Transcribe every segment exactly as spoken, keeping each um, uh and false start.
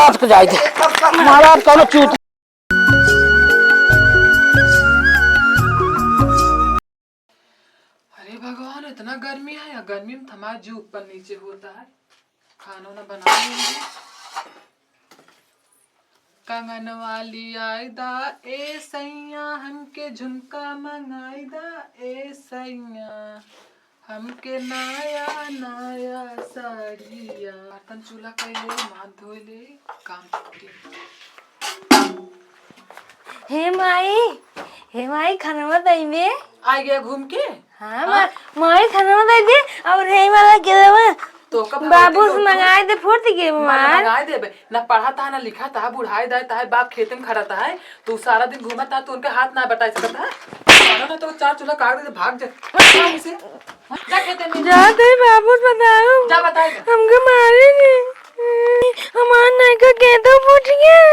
आज के जाए दे। महाराज कौनो चूत। अरे भगवान, इतना गर्मी है, या गर्मी में तो हमारा जीव ऊपर नीचे होता है। खाना वाना बना लेंगे। कंगन वाली आई दा ए सैया, हमके झुमका मंगाई दा ए सैया, हमके नया नया साड़िया। बर्तन चूल्हा कइले, माथ धोई ले, काम छुट्टी। हे माई, हे माई, खाना दइबे? आ गया घूम के? हाँ, हाँ? मा-, माई, खाना दइबे, और हे वाला के देवा। तो कब बाबू से मंगाए दे, फुर्ती के मार। मंगाए देबे। ना पढ़त है, ना लिखत है, बुढ़ाए दाए ताहे बाप खेते में खटत है, तू सारा दिन घूमत है, तू उनके हाथ ना बटाए सकत है। मारो ना तो चार चूल्हा काट दे, भाग जा। हट, जा इसे। हट, जा खेते में। जा दे बाबू से बताओ। जा बताए जा। हमके मारे नी। हमार नयका के तो फूट गया।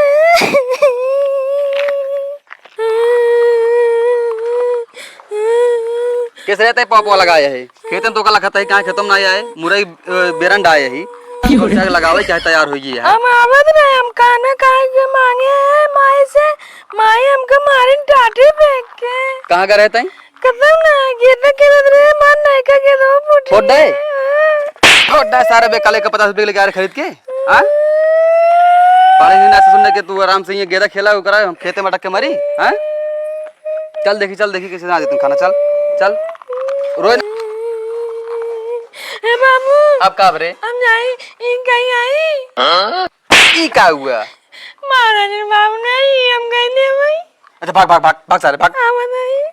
केस रहते पापवा लगाए है। खेतन तोका लखत है, कहाँ खेतम ना आए, मुरई, अ, बेरन डाए है। की हो रे? चाहे लगावे, चाहे तैयार हो गई है। हम आवत रहे, हम खाना खाए के मांगे है माई से, माई हमके मारिन टाटी फेंक के। कहाँ का रहता है? कतौ ना, गेंदा खेलत रहे, हमार नयका गेंदवा फूट गया। फोड़ दे। फोड़ दे सारे बे, काले का पचास रुपए के लेके आ रहे खरीद के। हाँ? पढ़े ही ना सुनने के, तू आराम से ये गेंदा खेला, ओकरा हम खेते में अटक के मरी। हाँ? चल देखी, चल देखी, कैसे ना देते खाना, चल, चल। रोए ना। ए बाबू। अब का बरे? हम जाई, ई कहीं आई? हाँ? ई का हुआ? महाराज रे बाबू नहीं, हम गए ले भाई। अच्छा, भाग, भाग, भाग, भाग सारे, भाग। आवा नहीं।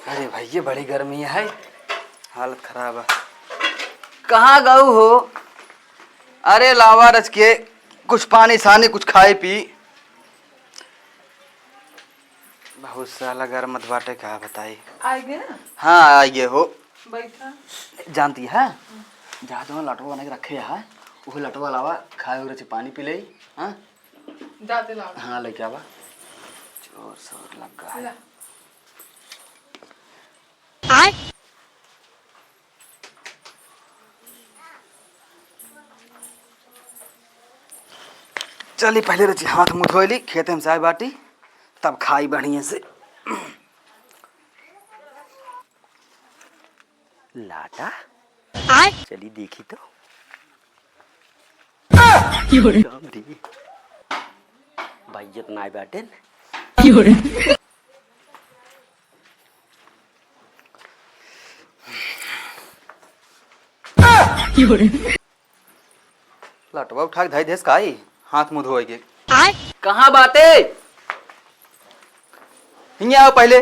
अरे भाई, ये बड़ी गर्मी है, हालत खराब है। कहाँ गऊ हो? अरे लावा रच के कुछ पानी सानी, कुछ खाए पी। बहुत साला गर्म मत बाटे, का बताई। आइ गए ना? हाँ, आइ गए हो। बैठा। जानती है, जहाँ जहाँ लटवा बना के रखे है, वो लटवा लावा, खाए हो रहे, पानी पी ले। हाँ? जाते लाओ। हाँ, लेके आवा। जोर शोर लग गया है। ला। चली, पहले रची हाथ मुँह धोए ली, खेते में से आए बाटी, तब खाई बढ़िया से। लाटा? आय? चली देखी तो। की हो रे? राम रे। भाई इतना आए बाटे न। की हो रे? की हो रे? लटवा उठा के धई देस काई, हाथ मुँह धोए के। आय? कहाँ बाटे? हियाँ आओ पहले।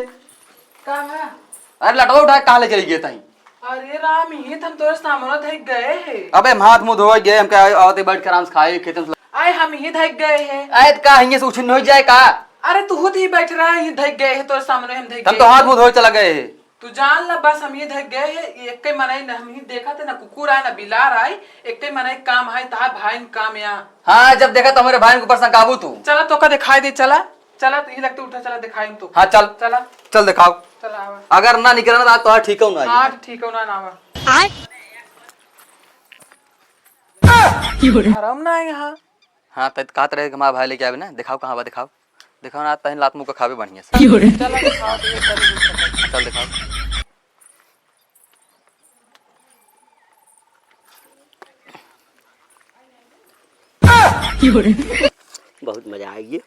का बा? अरे लटवा उठा के कहाँ ले चली गए तहीं? अरे राम, इही त हम तोरे सामने धई गए है। अबे हम हाथ मुँह धोए गए, हमके आए, आवते बैठ के आराम से खाए, खेते में से। आए हम इही धई गए है। आए त का हियाँ से उछिन हो जाए का? अरे तू खुद ही बैठ रहा है, इही धई गए है, तोरे सामने हम धई हम गए तो हाथ है। मुँह धोए चला गए है। तू जान ला, बस हम इही धई गए है, ये एक्के मनई न हम इही देखा थे, ना कुकुर आए, ना बिलार आए, एक्के मनई काम आए, तहार भाई न काम या। हाँ, जब देखा तो हमरे भाई के ऊपर संकाबू तू। चला, तोका दिखाई दे, चला, चला, इही लगते उठा, चला, दिखाई हम तो। हाँ, चल। चला। चल, दिखाओ। चला, आवा। अगर ना निकलना तो आज तो ठीक हो ना हाँ, आइए। ठीक हो ना, ना आवा। आय? हराम ना है यहाँ। हाँ, त कहत रहे कि हमारा भाई लेके आवे ना, दिखाओ कहाँ बा, दिखाओ। दिखाओ ना, तहन लात मुँह का खावे बढ़िया से। की हो रे? चल, दिखाओ, तो ये कर दे। चल, दिखाओ। की हो रे? बहुत मजा आइए।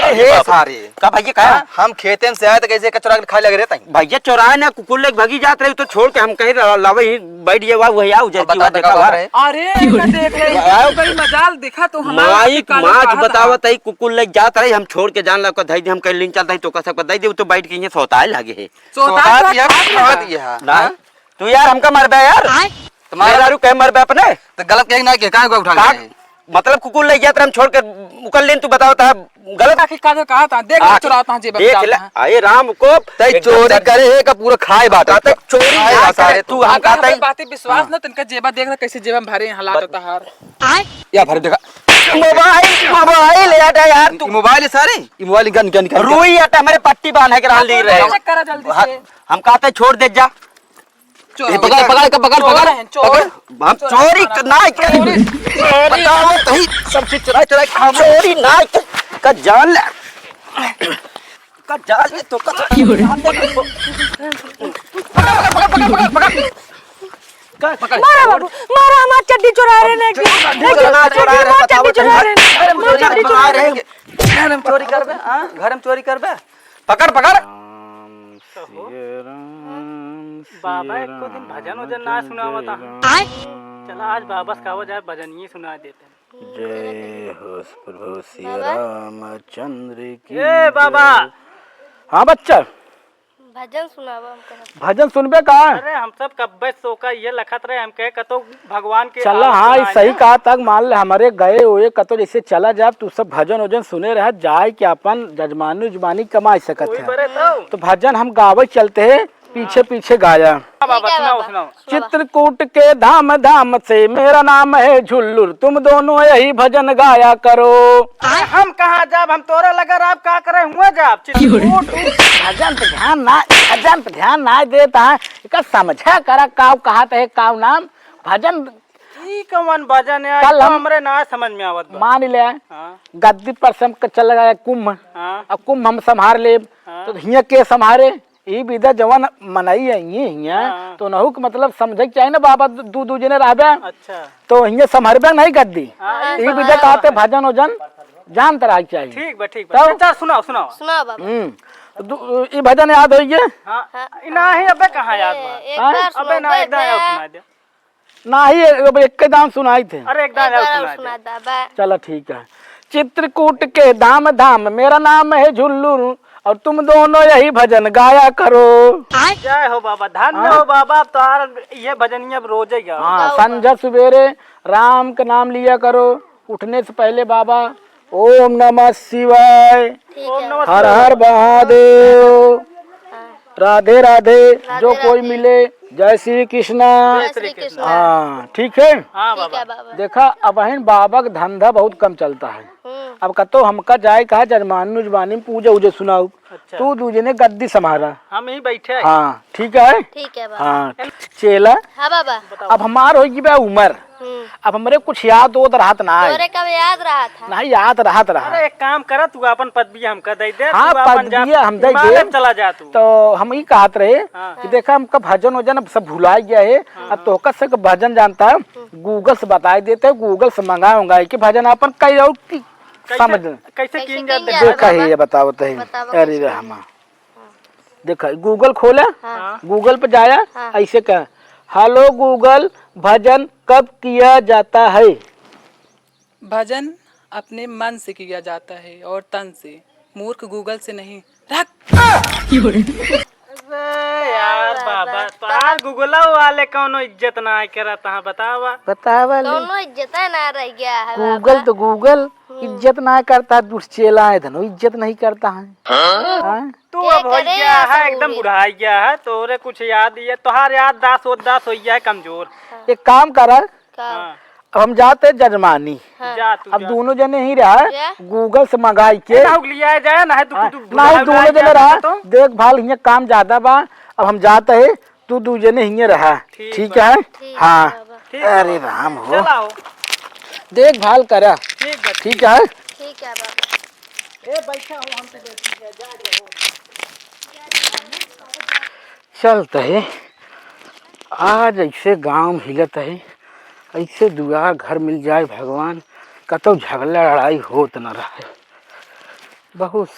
अरे हे सारे। का भैया, का? हाँ, हम खेते में से आए तो कैसे कचरा के खाए लगे रहता है? भैया, चोराए ना, कुकुर लेके भागी जात रहे, तो छोड़ के हम कहे ला-, लावे ही बैठ गए, वाह, वही आओ, जल्दी बता, वाह, देखा, वाह। अरे, इनका देख ले, आओ। बड़ी मजाल दिखा तो हमारा माई, काले माच कहा था। बतावत है, कुकुर लेके जात रहे, हम छोड़ के जान लगा, धई दे, हम कहीं लेन चलता है, तो का सबका दई दे, वो तो बैठ के यहाँ सोताए लागे है। सोता सोता तो दिया, खा सोता लिया। दिया। ना, हाँ? तू यार हमका मरबे यार। आय? तुम्हारा मेहरारू के मरबे अपने? तो गलत कहीं ना के, काहे को उठा का, ले? मतलब कुकुर ले जात रहे, हम छोड़ के उकल लेन, तू बताओ ता गलत। आखिर का जो कहा था, देख ले, आखिर चुरावत था, जेब देख निकालत ले, था। अरे राम को तै एक चोरी दम करे है का पूरा खाए बाटे। कहते चोरी खाए ना बाटे करे, रे तू तू। हम अगर कहते हमें ही बातें विश्वास हाँ। ना, तनका जेबा देख ले, कैसे जेबा में भरे हैं, हालात बत- होता हार। आय? या भरे देखा। मोबाइल, मोबाइल यार, तू मोबाइल है सारे? ये मोबाइल निकाल, निकाल, निकाल। रुई आटा हमारे पट्टी बांध है के रहल ली रहे। चेक करा जल्दी हाँ, से। हम कहते छोड़ दे जा। चोर ए, पकड़, पकड़, पकड़, चोर पकड़, हैं, चोर। पकड़। हम चोर चोरी हैं। क-, ना के। चोरी, चोरी। बताओ तही, सब चीज चुरा, चुरा के खाओ। चोरी ना के, का जान ले। का जान ले तो का। पकड़, पकड़, पकड़, पकड़, पकड़। का, पकड़। मारा बाबू, मारा, हमार चड्डी चुरा रहे हैं। चड्डी चुरा, चुरा रहे, हमार चड्डी बताओ, चुरा रहे हैं। अरे, हम चोरी चड्डी चुरा रहे हैं। घर में चोरी करबे, हाँ? घर में चोरी करबे? पकड़, पकड़। राम सिया राम, बाबा, सिया एको दिन राम, भजन वजन ना जय सुनावत जय हा। राम। चला, आज बाबा से कहो जाए, भजन ही सुना देते हैं। जय हो प्रभु सिया बाबा। रामचंद्र की ए बाबा। जय। हाँ बच्चा। भजन सुनावा हमको। भजन सुनबे का? अरे, हम सब कब्बे से ओका ये लखत रहे, हम कहे कतो भगवान के चला, आरती हाँ, ई सुनाई सही ना। कहा तक मान ले, हमरे गए हुए कतो जैसे चला जाब, तू सब भजन वजन सुने रह, जाए के अपन जजमानी उजमानी कमाई सकत वही है। बरे तो। तो भजन हम गावे चलते हैं, पीछे हाँ। पीछे गाया। बाबा, ठीक है सुनाओ, बाबा, सुनाओ। सुनावा। चित्रकूट के धाम धाम से मेरा नाम है झुल्लुर, तुम दोनों यही भजन गाया करो। अरे, हम कहाँ जाब, हम तोरे लगे रहब, का करे हुआ जाब। चित्रकूट। भजन पे ध्यान ना, भजन पे ध्यान ना देता है, एका समझा करा काव कहत है, काव नाम भजन। ई कौन भजन है? कल तो हम हमरे ना समझ में आवत बा। मान ले, हाँ। गद्दी पर से हम क-, चल गए कुंभ, हाँ। अब कुंभ हम संभार लेब, हाँ। तो हियाँ के संभारे? ई विधा जवन मनई है, ये हियाँ, हाँ। तो नहु के मतलब समझे के चाही ना बाबा, दू, दू जने रहबे, अच्छा। तो हियाँ संभरबे नहीं गद्दी। हाँ, ई ई विधा बात कहते है। भजन वजन जानत रहे के चाही। ठीक बा, ठीक बा। तब? अच्छा, सुनाओ, सुनाओ। सुनाओ बाबा। हम्म, तो दू, ई भजन याद होइए? हाँ, हाँ। ई नाही, अबे कहाँ याद बा? ए, एक हाँ? बार अबे सुनाओ, ना, एक एक दान और भजन। सुना दे। नाही, अब एक दान सुनाई थे। अरे, एक दान एक और बार सुनाई दे। सुना दे, बा। चला, ठीक है। चित्रकूट के धाम धाम, मेरा नाम है झुल्लू, और तुम दोनों यही भजन गाया करो। जय हो बाबा, धन्य हाँ? हो बाबा, अब तोहार ये भजनिया अब रोजे गाओ। हाँ, गाओ संझा बाबा। सुबेरे राम का नाम लिया करो, उठने से पहले बाबा, ओम नमः शिवाय, ठीक है। ओम नमः हर शिवाय। हर महादेव, हाँ। राधे राधे, राधे जो कोई राधे। मिले, जय श्री कृष्णा। जय श्री कृष्णा। हाँ, ठीक है। हाँ ठीक बाबा। है बाबा। देखा, अबहिन बाबा का धंधा बहुत कम चलता है। हम्म। अब कतो हमका जाए कहा जजमानी उजमानी में पूजा उजा सुनाऊ, अच्छा। तू दू जने गद्दी संभारा। हम ही बैठे हैं। हाँ, ठीक है। ठीक है बाबा। हाँ, चेला। हाँ बाबा। अब हमार होइगी बा उमर, हम्म। अब हमरे कुछ याद ओद रहत ना है। तोरे कब याद रहत है? नहीं, याद रहत रहा। अरे, एक काम करा, तू अपन पदवी हमका दे दे, हाँ, तू अपन जा, पदवी हम दे हिमालय दे। में चला जा तू। तो हम ई कहत रहे हाँ। कि देखा, हमका भजन वजन अब सब भुला गया है, हाँ। अब तोहका से भजन जानता है, हम्म। Google से बताई देते हैं, Google से मंगाए उंगाए के भजन अपन कई और की कैसे, समझ। कैसे कैसे कीन जाते कीन हैं? जाते? देखा ही है, बतावत है। बतावा अरे कैसे रे कीन हमा। देखा, Google खोला, हाँ। Google पे जाया, हाँ। ऐसे कह, "Hello Google, भजन कब किया जाता है?" भजन अपने मन से किया जाता है और तन से, मूर्ख Google से नहीं। रख। अरे यार बाबा, तोहार Google वाले कौनो इज्जत ना करत हैं, बतावा। बतावा ले। कौनो इज्जत ना रह गया है Google बाबा। तो Google हम्म। इज्जत ना करता है, दुष्चेला है धनो, इज्जत नहीं करता है। हाँ? हाँ? तू के अब हो करे गया ऐसा है, एकदम movie? बुढ़ा गया है, तोरे कुछ याद, ये तोहार याददाश्त उददाश्त हो गया है कमजोर। हाँ। एक काम करा, का? हाँ। अब हम जाते जजमानी। हाँ। जा तू अब जा। दोनों जने ही रहा, जा। Google से मंगाई के। ए, ना हो लिया जाए, ना है तू, हाँ, तू ना है बुढ़ा दोनों जाए जने रहा, तो। देखभाल हियाँ काम ज्यादा बा। अब हम जाते हैं, तू दू जने हियाँ रहा। ठीक ठीक बा। है? ठीक हाँ। बा बाबा। ठीक बा अरे बाबा। राम हो। चला हो। देखभाल करा। ठीक बा। ठीक है? ठीक है बाबा। ए, बैठा हो, हम तो बैठी है, जा, जा, हो। चलत है, आज ऐसे गांव हिलत है, ऐसे दुआर घर मिल जाए भगवान, कतौ झगड़ा लड़ाई होत न रहे। बहुत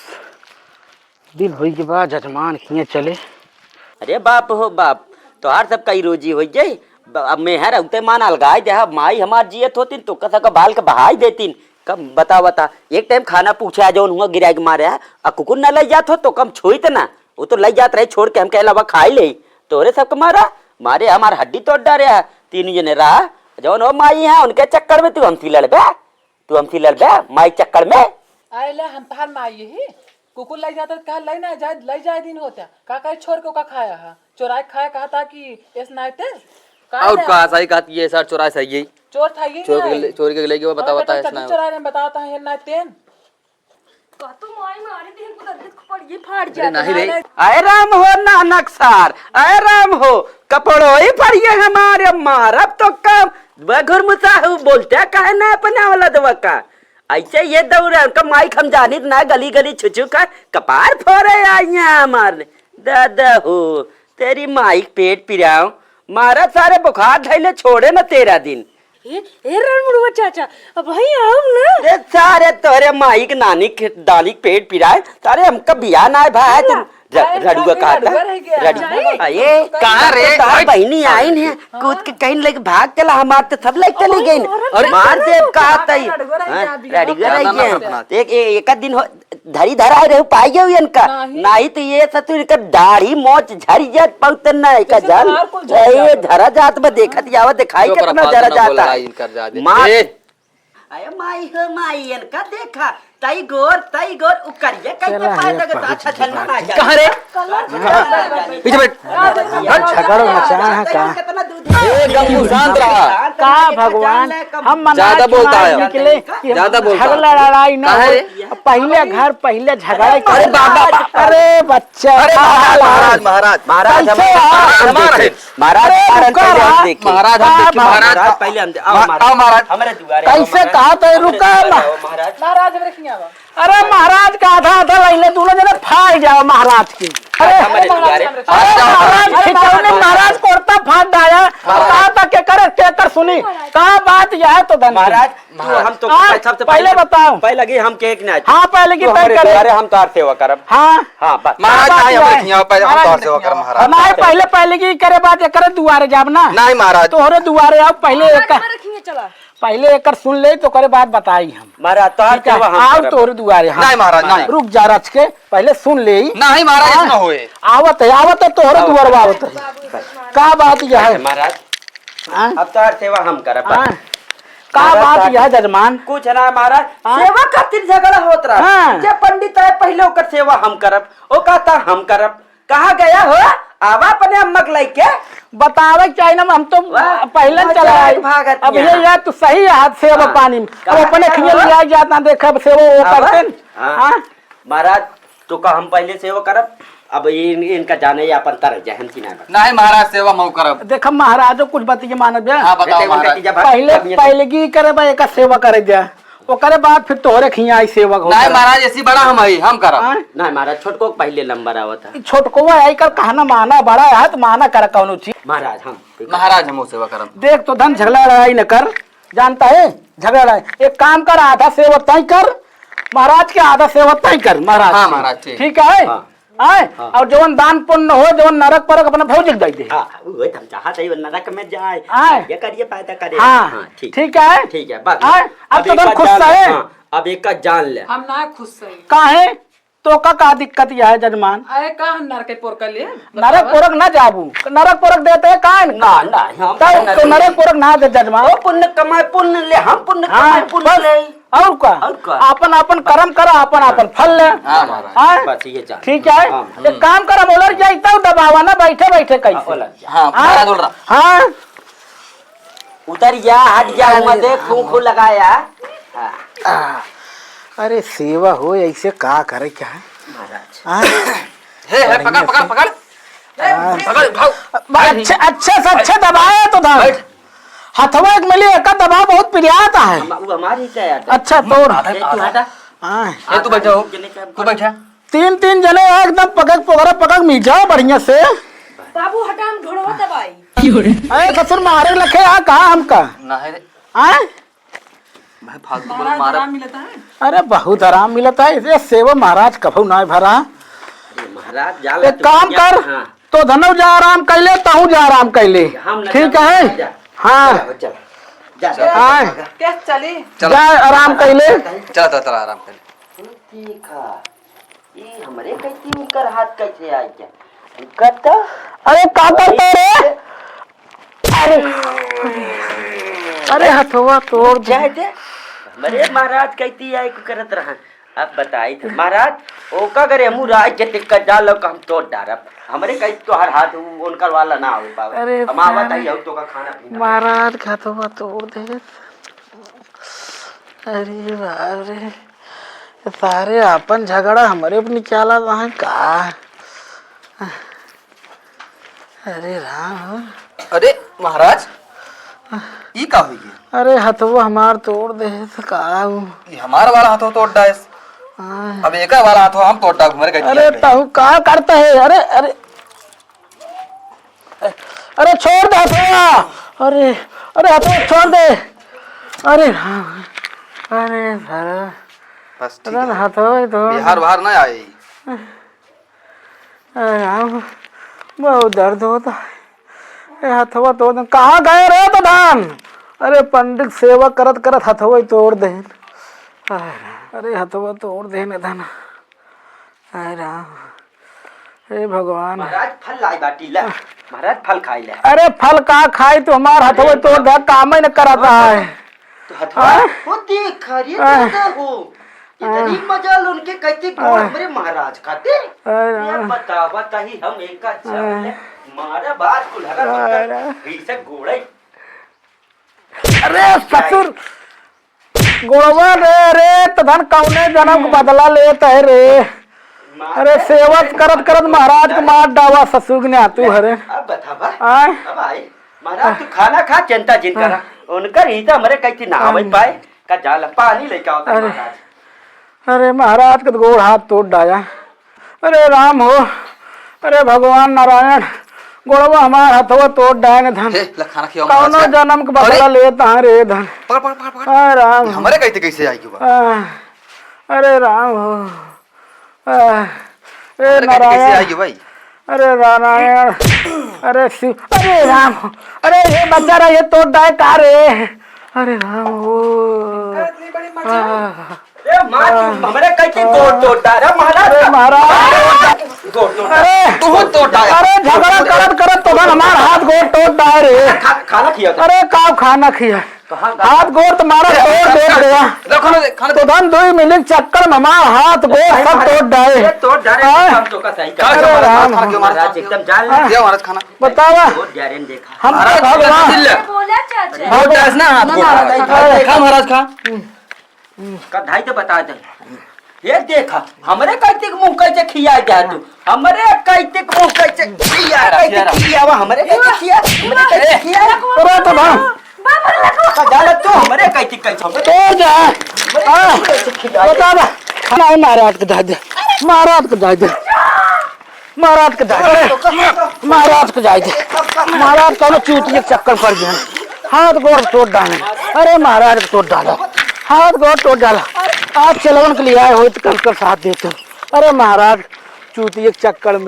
दिन होई के बाद जजमान खिए चले। अरे बाप हो बाप, तोहार सब कई रोजी होई गई। ब-, अब मेहर उते मान अलगाए दे, अब माई हमार जियत होतिन तो कसा का बाल के बहाई देतिन। कम बतावा ता, एक टाइम खाना पूछे आ जौन हुआ गिराए के मारे है, आ कुकुर न लई जात हो तो कम छोइत ना। वो तो लई जात रहे छोड़ के, हम कहे लावा खाई ले। तोरे सबके मारा, मारे हमार हड्डी तोड़ डारे है। तीन जने रहा, जौन हो माई है उनके चक्कर में तू हमसे लड़बे, तू हमसे लड़बे माई चक्कर में। आए ले हम तहार माई यही कुकुर लई जाता तो कहा लई ना जाए, लई जाए दिन होता। का करे छोड़ के ओका खाया है? चोराए खाया कहा था कि एस नाय तेल। का और ले का आया? सही कहत ये सर, चोराए सही है। चोर था ये चोर के नहीं। ले, चोर के लेके वो और बतावा बेटा था एस चड्डी नाय। चोराए रहे बतावा था ये नाय तेल। का तो माई मारी दिन को दर्द खोपड़िए फाड़ अरे जात नहीं रे। है। अरे राम हो नानक सार, अरे राम हो, कपड़ो ही फड़िए हमारे, मारब तो कब? बघुर मुसाहू बोलते कहे ना अपने औलादवा का। ऐसे ये दौरा उनका माइक हम जानित ना, गली गली छुछू का कपार फोड़े आई हैं हमार। दादा हो, तेरी माइक पेट पिराओ, मारा सारे बुखार धैले छोड़े न तेरा दिन। ए, ए रणमुड़वा चाचा, अब वहीं आओ ना। ए सारे तोहरे माइक नानी के, नानी के पेट पिराए, सारे हमका बिया ना है भाई, तुम र-, अरे, रड़ुआ अरे, कहा था? रड़ुआ रह गया। रड़ुआ। जाए। अये, कहाँ रे? तो तोहार बहिनी आइन है, कूद के कहीं लेके भाग चला, हमार तो सब लेके चली गई। अरे, मार दे, कहा तई। रड़ुआ रह हाँ, गया, रड़ुआ रह ज्यादा गया। मत अपना। एक, ए-, एक आध दिन हो, धरी धरा रहे, पाई गए इनका। नहीं। नहीं तो ये ससुर इनका दाढ़ी मोच झरी जात, पौतन ना है का जैसे जान। तोहार कुल झरी ए, जात। झरा जात बा, देखत जावा, दिखाई जो कितना ओकरा झरा बात ना बोला, जाता। इनकर जा दे। मार। ए, अरे माई हो माई, इनका देखा, तई गोर, तई गोर, उ करिया कैसे चला, पाए ये लगे, तो पहुँच अच्छा गई झलना बात। ना जाए। कहाँ रे? पीछे बैठ। झगड़ मचा है का? कितना दूध ए, गंगू, शांत रहा। का भगवान, हम मना ज्यादा के बोलता मार है। निकले कि हम ज्यादा बोलता है। झगड़ा लड़ाई ना काहे हो। रे? पहिले घर, पहिले झगड़ा ही अरे बाबा, बाबा। अरे बच्चा, अरे महाराज, महाराज, महाराज, महाराज, कैसे हमारे आप? महाराज, महाराज, अरे महाराज, रुका पहले हम रहा। देखे। महाराज, हम का देखे, महाराज? महाराज, पहले हम दे-, आओ मा-, महाराज। आओ महाराज। हमारे दुआरे आओ कइसे महाराज। कहा तो हमारे रुका दुआरे ना? आओ महाराज। महाराज, हमरे खियावा। अरे महाराज का आधा आधा लइले, दोनों जने फाड़ जाओ महाराज के। अरे, हमारे दुआरे। अरे महाराज, खिचौनी महाराज कुर्ता फाड़ डाला। महाराज। कहा था के करे, के कर सुनी। का बात यह है तो धन। महाराज, तू हम तो हाँ, सबसे पहले पहले बताओ। पहले की हम के एक ना हाँ, पहले की तू तय हमारे करे। दुआरे हम तोहार सेवा करब। हाँ। हाँ, बस। महाराज, हाँ, नहीं, बात हमारे यह है। खियावा, पहले हम महाराज तोहार सेवा करब, महाराज। नहीं, पहले, पहले की करे बात, एकरे दुआरे जाब ना। नहीं, महाराज। तोहरे दुआरे आओ, पहले महाराज, एक हमारे खियावा चला। पहले एकर सुन ले, तो ओकरे बाद बताई हम। महाराज, तोहार ठीक है, सेवा हम आओ करब। तोहरे दुआरे, हाँ। नहीं महाराज, नहीं। रुक जा रच के, पहले सुन ले। नहीं महाराज, हाँ। ऐसा ना होए। आवत है, आवत है, तोहरे आओ। दुआरे आवत है। का बात यह है? महाराज, हाँ? अब तोहार सेवा हम करब, बस। हाँ। का महाराज, बात यह है, जजमान? कुछ ना महाराज, हाँ? सेवा खातिर झगड़ा होत रहा। हाँ। जे पंडित आए, पहले ओकर सेवा हम करब, ओ कहता हम करब। कहाँ गया हो? आवा अपने अम्मा के लइके। बतावे के चाही ना, हम तो वाह, पहले वाह, चला चला आई। भागत अब यहाँ। ये यार, तू सही हाथ से वो हाँ। पानी में। अब कहाँ अपने गया खिया हो? लिया जात ना, देखे अब से वो, वो आवा। करते न। हाँ। हाँ। महाराज, तो का हम पहले सेवा करब? अब ये इन-, इनका जाने या अपन तरह जहन की ना। नहीं महाराज, सेवा मऊ करब। देखा महाराजो कुछ बतिये मानब या। हाँ, बताओ बेटे, उनका महाराज। तीजा भाग, पहले, अब ये पहले की करे बा, एका सेवा करे जा। ओकरे बाद फिर तोहरे खियाँ आई सेवक होकर। नहीं महाराज, ऐसी बड़ा हम हई, हम करब। हाँ? नहीं महाराज, छोटको के पहिले नंबर आवत है। ई छोटको आई कर कहना माना, बड़ा है तो माना कर कौनो चीज। महाराज, हम महाराज, हम सेवा करब। देख तो धन झगड़ा लड़ाई न कर, जानता है? झगड़ा लड़ाई। एक काम कर, आधा सेवा तय कर, महाराज के आधा सेवा तय कर, महाराज हाँ, के। महाराज, ठीक। ठीक है? हाँ। आए? हाँ। और जवन दान पुण्य हो, जवन नरक परक अपना भौजी के दे दे। हाँ, उहे तो हम चाहत हई, वो नरक में जाए। आए? ये करिए, फायदा करे। हाँ। हाँ, ठीक। ठीक है? ठीक है, बस। आए? अब अब तो एक तुम बात खुश जान ले। है? हाँ, अब एक बात जान ले। हम ना खुश है। काहे? तो का, का दिक्कत यह है, जजमान? अरे, का हम नरक के पोर कर लिए? नरक पोरक ना जाबू। नरक पोरक देते हैं, काहे न? ना, ना, हम तब नरक तो नरक पोरक ना दे, जजमान। ओ पुण्य कमाए, पुण्य ले, हम पुण्य हाँ, कमाए, पुण्य बस। ले। और का? और का? आपन, आपन कर्म करा, आपन, आपन फल ले। हाँ, महाराज। हाँ? बस ये जान। ठीक है? हाँ। एक काम करा, बोलर जाई तब दबावा ना, बैठे, बैठे कैसे? हाँ, बोलर जा। हाँ, हाँ? बड़ा बोल रहा। हाँ। उतर जा, हट जा, अरे हुआं देख, राम। खूं, खूं लगाया। हाँ। आ, अरे सेवा हो, ऐसे का करे क्या है? महाराज। हाँ? हे, हे, पकड़, पकड़, पकड़। हाँ। पकड़, भाग। अच्छा, अच्छा से अच्छा दबाया तो था। बैठ। हथवा एक मिली, एक दबाव बहुत पिरियात है। हम, वो हमारी क्या यार? अच्छा, तोर। ए, तू हटा। हाँ। ए, तू बैठा हो। तू बैठा। तीन, तीन जने एकदम पकड़, पकड़, पकड़ मीजा बढ़िया से। बाबू, हटा, हम ढोड़वा दबाई। अरे ससुर, मारे लखे आ, कहा हमका? नहीं रे। हाँ? भाई, फालतू बोल, महाराज, मारा। आराम मिलता है? अरे, बहुत आराम मिलता है। ये सेवा महाराज कभू ना भरा। अरे, महाराज, जा एक काम कर, हाँ। तो धनऊ जा आराम कैले, तहू जा आराम कैले। हम न ठीक जाते, है? जा। हाँ। चला, चला। जा, जा, हाँ। जा। कैसे चली? चला। जा आराम कैले। चला, चला, चला, आराम कैले। ठीक है। ई हमरे कैती उनकर हाथ कैसे आ गया? उनकर तो अरे, का करता रे? अरे, अरे, हथवा तोड़ दे। जाए दे। हमरे महाराज कैती आए को करत रहा। अब बताई थे, महाराज, ओका घरे हमू राज जते का जाल का हम तोड़ डारब। हमरे कई तोहर हाथ उ-, उनकर वाला ना हो पावे। अरे हम आवत भाई, आई, और तो का खाना पीना। महाराज का हथवा तोड़ दे। अरे बाप रे। सारे आपन झगड़ा हमरे पे निकाला रहा का? अरे राम। अरे महाराज, ई का हुई है? अरे हथवा हमार तोड़ देहे से का हूँ? ई हमार वाला हथवा तोड़ डायस। हाँ। अब एकर वाला हथवा हम तोड़ डाब, हमरे कह दिया अरे है। तहु का करता है? अरे, अरे, अरे छोड़ दे हथवा। अरे, अरे हथवा छोड़ दे। अरे राम, अरे सारा बस ठीक अरे है। हथवा ही तोड़ बिहार दे। बाहर ना आए। अरे राम, बहुत दर्द होता है। ए, हथवा तोड़ देन। कहाँ गए रे प्रधान? अरे पंडित सेवा करत करत हथवा ही तोड़ देन। अरे, अरे हथवा तोड़ देन धन। अरे राम, हे भगवान। महाराज फल लाई बाटी ला। महाराज फल खाई ले। अरे फल का खाई तू, हमार हथवा अरे तोड़ दे, काम ही न करता है। तो हथवा हाँ? वो देख, अरे हाँ। दादा हो। इतनी हाँ। मजाल उनके कहते गोड़ हाँ। हमरे महाराज खाते। हाँ। ये बतावा ताही हम एका हाँ। चावल मारा बात कुल्हरा हाँ। पत्थर भीषक गोड़े। अरे ससुर, गोड़वा रे, रे, तो धन कौने जन्म के बदला लेत है रे। अरे सेवा करत करत महाराज के मार डावा ससुर के न्यातू हरे। अब बतावा। आय? अब आई। महाराज, तू खाना खा, चिंता जिन करा। हाँ। उनकर ही तो हमरे कहीं ना आवे हाँ। पाए। का जाला पानी लेके आवता अरे। महाराज। अरे महाराज के तो गोड़ हाथ तोड़ डाया। अरे राम हो, अरे भगवान नारायण, गोड़वा हमार हथवा तोड़ डायन धन। हे, ला खाना खियाओ महाराज कौनो का। जन्म के बदला अरे। लेत हाँ रे धन। पकड़, पकड़, पकड़, पकड़। अरे राम ये हो। हमरे कहते कैसे आएगी बा? आ, अरे राम हो। आ, ए हमरे कहते कैसे नारायण। आएगी भाई? अरे नारायण, अरे शिव, अरे राम, अरे ये बच्चा रहा, ये तोड़ डाय का रे? अरे राम हो। इतनी बड़ी मछली। आ, ए, माँ, तू आ, हमरे कहीं की आ, गोड़ तोड़ डाय रे, महाराज अरे का। महाराज। गोड़ तोड़ डाय। अरे, तू तोड़ डाय। अरे झगड़ा करत करत तो हमार हाथ गोड़ तोड़ डाय रे। खा-, खाना खिया था। अरे का खाना खिया? कहाँ का? हाथ गोड़ तुम्हारा अरे, तोड़ दे गया। रखो ना, खाना तो धन दो मिनट चक्कर में हमार हाथ गोड़ अरे, सब महाराज, तोड़ डाय। ये तोड़ डाय, हाँ? हम तो का सही कर। अरे राम। महाराज एकदम जान ले। हाँ। दिया महाराज खाना। बतावा। बहुत गहरे में देखा। हम तो महाराज, भगवान। दिल ले। बोला चाचा। बहुत डांस ना हाथ ना, को। ना, ना, खा, खा, खा। खा महाराज, खा। का धाई तो बता दे। ये देखा, हमरे कैसे के मुंह कैसे खिया जा तू। हमरे कैसे के मुंह कैसे खिया, कैसे खिया, वो हमरे कैसे खिया, हमरे कैसे खिया। अरे तो ना। का जाला तू हमरे कैसे कैसे। तो जा। हमरे हाँ। कैसे खिया। बता बा। नहीं, महाराज के धाई दे। महाराज के धाई दे। महाराज के जाए दे। महाराज के जाए दे। महाराज कौनो चूतिया के चक्कर पड़ गया। हाथ गोड़ तोड़ डाले। अरे महाराज के तोड़ डाला। हाथ गोड़ तोड़ डाला। आज चलवन के लिए आए हो तो कल कल साथ देते हो। अरे महाराज चूतिया के चक्कर में।